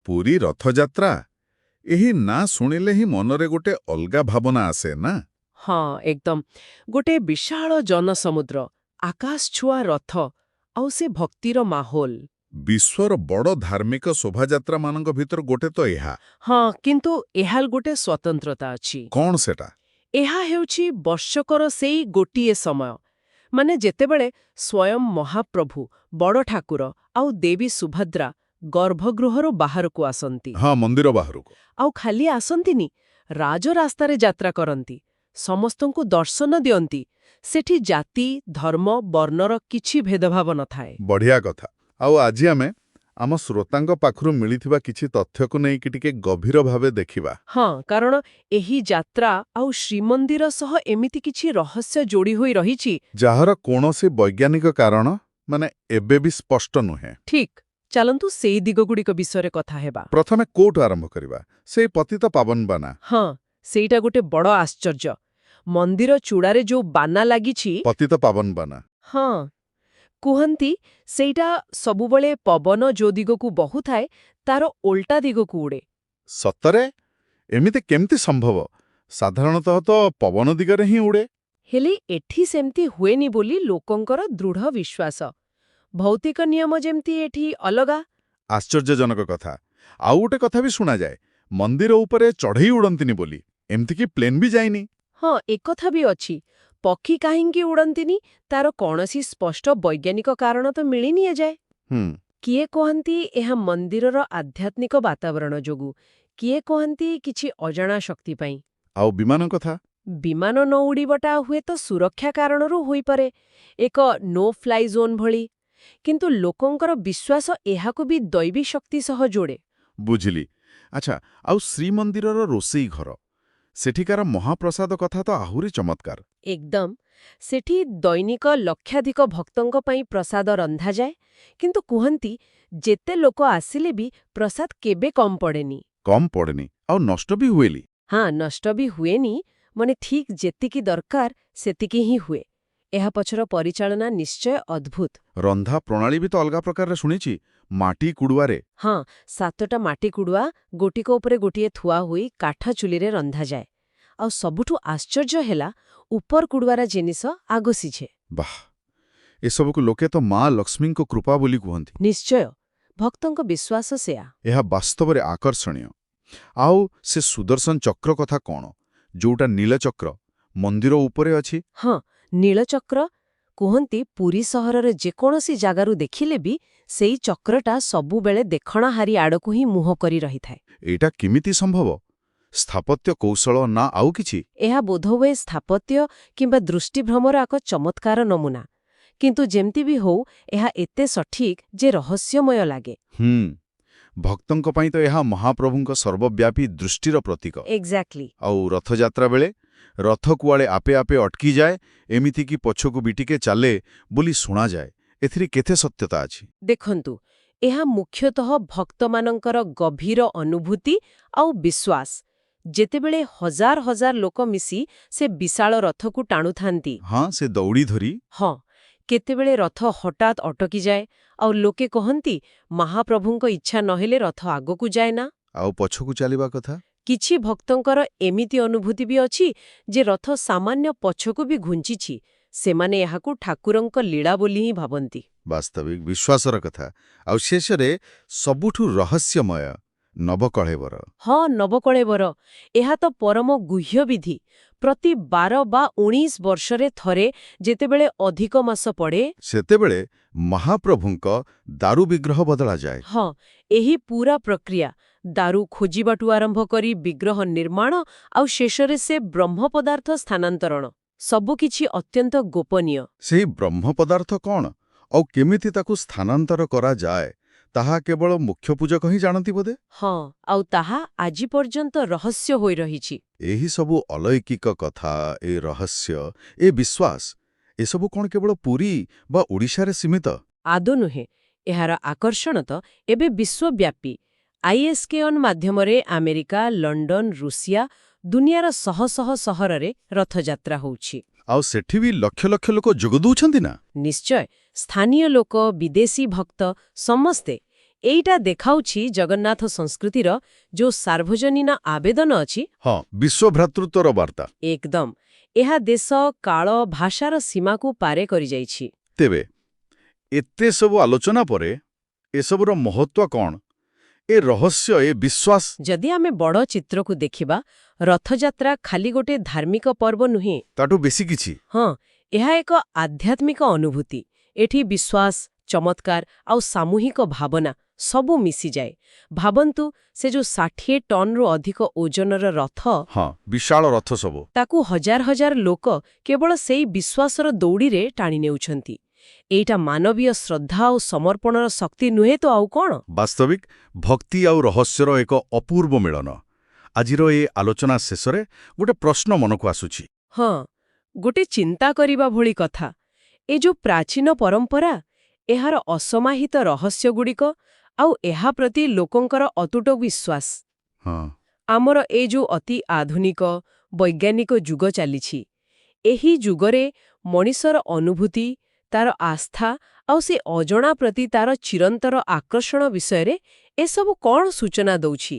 ପୁରୀ ରଥଯାତ୍ରା, ଏହି ନାଁ ଶୁଣିଲେ ହିଁ ମନରେ ଗୋଟେ ଅଲଗା ଭାବନା ଆସେ ନା? ହଁ, ଏକଦମ। ଗୋଟେ ବିଶାଳ ଜନସମୁଦ୍ର, ଆକାଶ ଛୁଆଁ ରଥ ଆଉ ସେ ଭକ୍ତିର ମାହୋଲ। ବିଶ୍ୱର ବଡ଼ ଧାର୍ମିକ ଶୋଭାଯାତ୍ରାମାନଙ୍କ ଭିତରୁ ଗୋଟେ ତ ଏହା। ହଁ, କିନ୍ତୁ ଏହାର ଗୋଟେ ସ୍ୱତନ୍ତ୍ରତା ଅଛି। କଣ ସେଟା? ଏହା ହେଉଛି ବର୍ଷକର ସେଇ ଗୋଟିଏ ସମୟ, ମାନେ ଯେତେବେଳେ ସ୍ୱୟଂ ମହାପ୍ରଭୁ, ବଡ଼ ଠାକୁର ଆଉ ଦେବୀ ସୁଭଦ୍ରା ଗର୍ଭଗୃହରୁ ବାହାରକୁ ଆସନ୍ତି। ହଁ, ମନ୍ଦିର ବାହାରକୁ। ଆଉ ଖାଲି ଆସନ୍ତିନି, ରାଜରାସ୍ତାରେ ଯାତ୍ରା କରନ୍ତି, ସମସ୍ତଙ୍କୁ ଦର୍ଶନ ଦିଅନ୍ତି। ସେଠି ଜାତି, ଧର୍ମ, ବର୍ଣ୍ଣର କିଛି ଭେଦଭାବ ନଥାଏ। ବଢ଼ିଆ କଥା। ଆଉ ଆଜି ଆମେ ଆମ ଶ୍ରୋତାଙ୍କ ପାଖରୁ ମିଳିଥିବା କିଛି ତଥ୍ୟକୁ ନେଇକି ଟିକେ ଗଭୀର ଭାବେ ଦେଖିବା। ହଁ, କାରଣ ଏହି ଯାତ୍ରା ଆଉ ଶ୍ରୀମନ୍ଦିର ସହ ଏମିତି କିଛି ରହସ୍ୟ ଯୋଡ଼ି ହୋଇ ରହିଛି, ଯାହାର କୌଣସି ବୈଜ୍ଞାନିକ କାରଣ ମାନେ ଏବେ ବି ସ୍ପଷ୍ଟ ନୁହେଁ। ଠିକ୍। ଚାଲନ୍ତୁ, ସେଇ ଦିଗଗୁଡ଼ିକ ବିଷୟରେ କଥା ହେବା। ପ୍ରଥମେ କୋଉଠୁ ଆରମ୍ଭ କରିବା? ସେଇ ପତିତ ପାବନ ବାନା? ହଁ, ସେଇଟା ଗୋଟେ ବଡ଼ ଆଶ୍ଚର୍ଯ୍ୟ। ମନ୍ଦିର ଚୂଡ଼ାରେ ଯୋଉ ବାନା ଲାଗିଛି, ପତିତ ପାବନ ବାନା। ହଁ, କୁହନ୍ତି ସେଇଟା ସବୁବେଳେ ପବନ ଯୋଉ ଦିଗକୁ ବହୁଥାଏ, ତାର ଓଲଟା ଦିଗକୁ ଉଡ଼େ। ସତରେ? ଏମିତି କେମିତି ସମ୍ଭବ? ସାଧାରଣତଃ ତ ପବନ ଦିଗରେ ହିଁ ଉଡ଼େ। ହେଲେ ଏଠି ସେମିତି ହୁଏନି ବୋଲି ଲୋକଙ୍କର ଦୃଢ଼ ବିଶ୍ୱାସ। ଭୌତିକ ନିୟମ ଯେମିତି ଏଠି ଅଲଗା। ଆଶ୍ଚର୍ଯ୍ୟଜନକ କଥା। ଆଉ ଗୋଟେ କଥା ବି ଶୁଣାଯାଏ, ମନ୍ଦିର ଉପରେ ଚଢ଼େଇ ଉଡ଼ନ୍ତିନି ବୋଲି। ଏମିତିକି ପ୍ଲେନ୍ ବି ଯାଇନି। ହଁ, ଏକଥା ବି ଅଛି। ପକ୍ଷୀ କାହିଁକି ଉଡ଼ନ୍ତିନି, ତାର କୌଣସି ସ୍ପଷ୍ଟ ବୈଜ୍ଞାନିକ କାରଣ ତ ମିଳିନି ଏଯାଏ। କିଏ କହନ୍ତି ଏହା ମନ୍ଦିରର ଆଧ୍ୟାତ୍ମିକ ବାତାବରଣ ଯୋଗୁ, କିଏ କହନ୍ତି କିଛି ଅଜଣା ଶକ୍ତି ପାଇଁ। ଆଉ ବିମାନ କଥା? ବିମାନ ନ ଉଡ଼ିବଟା ହୁଏତ ସୁରକ୍ଷା କାରଣରୁ ହୋଇପାରେ, ଏକ ନୋ ଫ୍ଲାଇ ଜୋନ୍ ଭଳି। କିନ୍ତୁ ଲୋକଙ୍କର ବିଶ୍ୱାସ ଏହାକୁ ବି ଦୈବୀ ଶକ୍ତି ସହ ଯୋଡ଼େ। ବୁଝିଲି। ଆଚ୍ଛା, ଆଉ ଶ୍ରୀମନ୍ଦିରର ରୋଷେଇ ଘର, ସେଠିକାର ମହାପ୍ରସାଦ କଥା ତ ଆହୁରି ଚମତ୍କାର। ଏକଦମ। ସେଠି ଦୈନିକ ଲକ୍ଷାଧିକ ଭକ୍ତଙ୍କ ପାଇଁ ପ୍ରସାଦ ରନ୍ଧାଯାଏ, କିନ୍ତୁ କୁହନ୍ତି ଯେତେ ଲୋକ ଆସିଲେ ବି ପ୍ରସାଦ କେବେ କମ୍ ପଡ଼େନି। କମ୍ ପଡ଼େନି ଆଉ ନଷ୍ଟ ବି ହୁଏନି। ହଁ, ନଷ୍ଟ ବି ହୁଏନି। ମାନେ ଠିକ୍ ଯେତିକି ଦରକାର ସେତିକି ହିଁ ହୁଏ। ଏହା ପଛର ପରିଚାଳନା ନିଶ୍ଚୟ ଅଦ୍ଭୁତ। ରନ୍ଧା ପ୍ରଣାଳୀ ବି ତ ଅଲଗା ପ୍ରକାରରେ ଶୁଣିଛି, ମାଟି କୁଡ଼ୁଆରେ। ହଁ, ସାତଟା ମାଟି କୁଡ଼ୁଆ ଗୋଟିକ ଉପରେ ଗୋଟିଏ ଥୁଆ ହୋଇ କାଠ ଚୁଲିରେ ରନ୍ଧାଯାଏ। ଆଉ ସବୁଠୁ ଆଶ୍ଚର୍ଯ୍ୟ ହେଲା, ଉପର କୁଡ଼ୁଆର ଜିନିଷ ଆଗ ସିଝେ। ବାଃ, ଏସବୁକୁ ଲୋକେ ତ ମା ଲକ୍ଷ୍ମୀଙ୍କ କୃପା ବୋଲି କୁହନ୍ତି। ନିଶ୍ଚୟ, ଭକ୍ତଙ୍କ ବିଶ୍ୱାସ ସେୟା। ଏହା ବାସ୍ତବରେ ଆକର୍ଷଣୀୟ। ଆଉ ସେ ସୁଦର୍ଶନ ଚକ୍ର କଥା କଣ, ଯୋଉଟା ନୀଳଚକ୍ର ମନ୍ଦିର ଉପରେ ଅଛି? ହଁ, ନୀଳଚକ୍ର। କୁହନ୍ତି ପୁରୀ ସହରର ଯେକୌଣସି ଜାଗାରୁ ଦେଖିଲେ ବି ସେଇ ଚକ୍ରଟା ସବୁବେଳେ ଦେଖଣାହାରୀ ଆଡ଼କୁ ହିଁ ମୁହଁ କରି ରହିଥାଏ। ଏଇଟା କେମିତି ସମ୍ଭବ? ସ୍ଥାପତ୍ୟ କୌଶଳ ନା ଆଉ କିଛି? ଏହା ବୋଧହୁଏ ସ୍ଥାପତ୍ୟ କିମ୍ବା ଦୃଷ୍ଟିଭ୍ରମର ଏକ ଚମତ୍କାର ନମୁନା। କିନ୍ତୁ ଯେମିତି ବି ହଉ, ଏହା ଏତେ ସଠିକ୍ ଯେ ରହସ୍ୟମୟ ଲାଗେ। ଭକ୍ତଙ୍କ ପାଇଁ ତ ଏହା ମହାପ୍ରଭୁଙ୍କ ସର୍ବବ୍ୟାପୀ ଦୃଷ୍ଟିର ପ୍ରତୀକ। ଏକ୍ଜାକ୍ଟଲି। ଆଉ ରଥଯାତ୍ରା ବେଳେ ରଥ କୁଆଡ଼େ ଆପେ ଆପେ ଅଟକିଯାଏ, ଏମିତିକି ପଛକୁ ବି ଟିକେ ଚାଲେ ବୋଲି ଶୁଣାଯାଏ। ଏଥିରେ କେତେ ସତ୍ୟତା ଅଛି? ଦେଖନ୍ତୁ, ଏହା ମୁଖ୍ୟତଃ ଭକ୍ତମାନଙ୍କର ଗଭୀର ଅନୁଭୂତି ଆଉ ବିଶ୍ୱାସ। ଯେତେବେଳେ ହଜାର ହଜାର ଲୋକ ମିଶି ସେ ବିଶାଳ ରଥକୁ ଟାଣୁଥାନ୍ତି, ହଁ, ସେ ଦଉଡ଼ି ଧରି। ହଁ, କେତେବେଳେ ରଥ ହଠାତ୍ ଅଟକିଯାଏ ଆଉ ଲୋକେ କହନ୍ତି, ମହାପ୍ରଭୁଙ୍କ ଇଚ୍ଛା ନହେଲେ ରଥ ଆଗକୁ ଯାଏ ନା। ଆଉ ପଛକୁ ଚାଲିବା କଥା? କିଛି ଭକ୍ତଙ୍କର ଏମିତି ଅନୁଭୂତି ବି ଅଛି ଯେ ରଥ ସାମାନ୍ୟ ପଛକୁ ବି ଘୁଞ୍ଚିଛି। ସେମାନେ ଏହାକୁ ଠାକୁରଙ୍କ ଲୀଳା ବୋଲି ହିଁ ଭାବନ୍ତି। ବାସ୍ତବିକ ବିଶ୍ୱାସର କଥା। ଆଉ ଶେଷରେ ସବୁଠୁ ରହସ୍ୟମୟ ନବକଳେବର। ହଁ, ନବକଳେବର। ଏହା ତ ପରମ ଗୁହ୍ୟ ବିଧି। ପ୍ରତି 12 ବା 19 ବର୍ଷରେ ଥରେ ଯେତେବେଳେ ଅଧିକ ମାସ ପଡ଼େ, ସେତେବେଳେ ମହାପ୍ରଭୁଙ୍କ ଦାରୁ ବିଗ୍ରହ ବଦଳାଯାଏ। ହଁ, ଏହି ପୁରା ପ୍ରକ୍ରିୟା, ଦାରୁ ଖୋଜିବାଠୁ ଆରମ୍ଭ କରି ବିଗ୍ରହ ନିର୍ମାଣ ଆଉ ଶେଷରେ ସେ ବ୍ରହ୍ମ ପଦାର୍ଥ ସ୍ଥାନାନ୍ତରଣ, ସବୁକିଛି ଅତ୍ୟନ୍ତ ଗୋପନୀୟ। ସେହି ବ୍ରହ୍ମ ପଦାର୍ଥ କଣ ଆଉ କେମିତି ତାକୁ ସ୍ଥାନାନ୍ତର କରାଯାଏ, ତାହା କେବଳ ମୁଖ୍ୟ ପୂଜକ ହିଁ ଜାଣନ୍ତି ବୋଧେ? ହଁ, ଆଉ ତାହା ଆଜି ପର୍ଯ୍ୟନ୍ତ ରହସ୍ୟ ହୋଇ ରହିଛି। ଏହି ସବୁ ଅଲୌକିକ କଥା, ଏ ରହସ୍ୟ, ଏ ବିଶ୍ୱାସ, ଏସବୁ କଣ କେବଳ ପୁରୀ ବା ଓଡ଼ିଶାରେ ସୀମିତ? ଆଦୌ ନୁହେଁ। ଏହାର ଆକର୍ଷଣ ତ ଏବେ ବିଶ୍ୱବ୍ୟାପୀ। ଆଇଏସ୍କେଅନ୍ ମାଧ୍ୟମରେ ଆମେରିକା, ଲଣ୍ଡନ, ରୁଷିଆ, ଦୁନିଆର ଶହ ଶହ ସହରରେ ରଥଯାତ୍ରା ହେଉଛି। ଆଉ ସେଠି ବି ଲକ୍ଷ ଲକ୍ଷ ଲୋକ ଯୋଗ ଦଉଛନ୍ତି ନା? ନିଶ୍ଚୟ। ସ୍ଥାନୀୟ ଲୋକ, ବିଦେଶୀ ଭକ୍ତ ସମସ୍ତେ। ଏଇଟା ଦେଖାଉଛି ଜଗନ୍ନାଥ ସଂସ୍କୃତିର ଯୋଉ ସାର୍ବଜନୀନ ଆବେଦନ ଅଛି, ହଁ, ବିଶ୍ୱଭ୍ରାତୃତ୍ୱର ବାର୍ତ୍ତା। ଏକଦମ। ଏହା ଦେଶ, କାଳ, ଭାଷାର ସୀମାକୁ ପାରେ କରିଯାଇଛି। ତେବେ ଏତେ ସବୁ ଆଲୋଚନା ପରେ ଏସବୁର ମହତ୍ତ୍ୱ କ'ଣ? ଏ ରହସ୍ୟ, ଏ ବିଶ୍ୱାସ? ଯଦି ଆମେ ବଡ଼ ଚିତ୍ରକୁ ଦେଖିବା, ରଥଯାତ୍ରା ଖାଲି ଗୋଟେ ଧାର୍ମିକ ପର୍ବ ନୁହେଁ। ତାଠୁ ବେଶୀ କିଛି। ହଁ, ଏହା ଏକ ଆଧ୍ୟାତ୍ମିକ ଅନୁଭୂତି। ଏଠି ବିଶ୍ୱାସ, ଚମତ୍କାର ଆଉ ସାମୂହିକ ଭାବନା ସବୁ ମିଶିଯାଏ। ଭାବନ୍ତୁ, ସେ ଯୋଉ 60 ଟନ୍ରୁ ଅଧିକ ଓଜନର ରଥ, ହଁ, ବିଶାଳ ରଥ ସବୁ। ତାକୁ ହଜାର ହଜାର ଲୋକ କେବଳ ସେଇ ବିଶ୍ୱାସର ଦଉଡ଼ିରେ ଟାଣି ନେଉଛନ୍ତି। ଏଇଟା ମାନବୀୟ ଶ୍ରଦ୍ଧା ଆଉ ସମର୍ପଣର ଶକ୍ତି ନୁହେଁ ତ ଆଉ କ'ଣ? ବାସ୍ତବିକ ଭକ୍ତି ଆଉ ରହସ୍ୟର ଏକ ଅପୂର୍ବ ମିଳନ। ଆଜିର ଏ ଆଲୋଚନା ଶେଷରେ ଗୋଟେ ପ୍ରଶ୍ନ ମନକୁ ଆସୁଛି। ହଁ, ଗୋଟେ ଚିନ୍ତା କରିବା ଭଳି କଥା। ଏ ଯୋଉ ପ୍ରାଚୀନ ପରମ୍ପରା, ଏହାର ଅସମାହିତ ରହସ୍ୟଗୁଡ଼ିକ ଆଉ ଏହା ପ୍ରତି ଲୋକଙ୍କର ଅତୁଟ ବିଶ୍ୱାସ, ଆମର ଏ ଯୋଉ ଅତି ଆଧୁନିକ ବୈଜ୍ଞାନିକ ଯୁଗ ଚାଲିଛି, ଏହି ଯୁଗରେ ମଣିଷର ଅନୁଭୂତି, ତାର ଆସ୍ଥା ଆଉ ସେ ଅଜଣା ପ୍ରତି ତାର ଚିରନ୍ତର ଆକର୍ଷଣ ବିଷୟରେ ଏସବୁ କ'ଣ ସୂଚନା ଦଉଛି?